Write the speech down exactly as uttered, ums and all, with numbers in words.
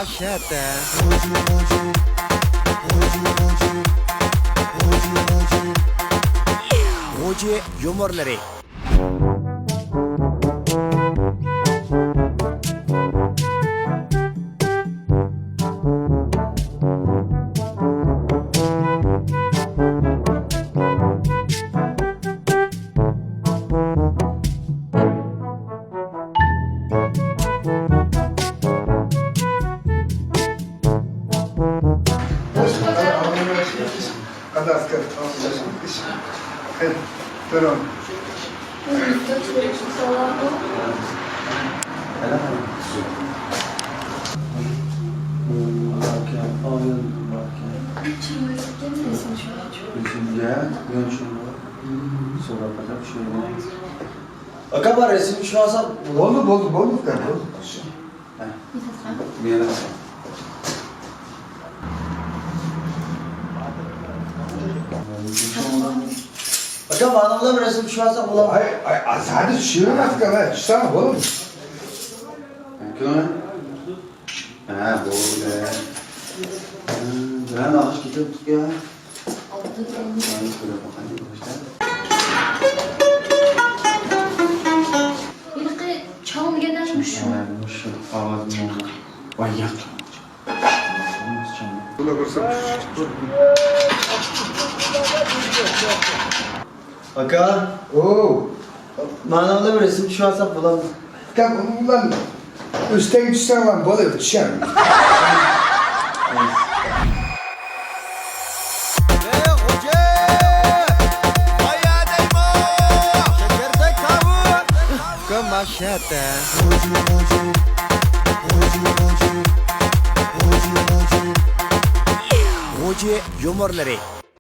شەتە. غوجى يۇمۇرلىرى. قەدەس كىر. خەير، بېرىڭ. ئاكا، بار رەسىم چۈشۈرۈۋالسام بولامدۇ؟ بولدى، بولدى، بولدى، ئۇكا، بولدى. ھە. مېنى. ئاكا، مانا بىلەن رەسىم چۈشۈرۈۋالسام بولامدۇ؟ ئاي، ئاي، ئازادە چۈشۈرۈۋالسام، ئاكا، مانا چۈشسەڭ بولىدۇ. كۆڭۈل. ھە، بولدى. ھە، بىرەر ناخشا كېتىۋاتىدۇ يا. ھېلىقى چاڭ دېگەندە مۇشۇ. ھە، مۇشۇ ئاۋاز بىلەن. ۋاي، ياق. ئاكا. ئوۋ. مانا بىلەن رەسىم چۈشۈرۈۋالساق بولامدۇ؟ ئۇكام، ئۇنىڭ بىلەن ئۆستەڭگە چۈشسەڭلار بولىدۇ، چۈشەم. ئۇكام، ماشەتە. غوجى يۇمۇرلىرى.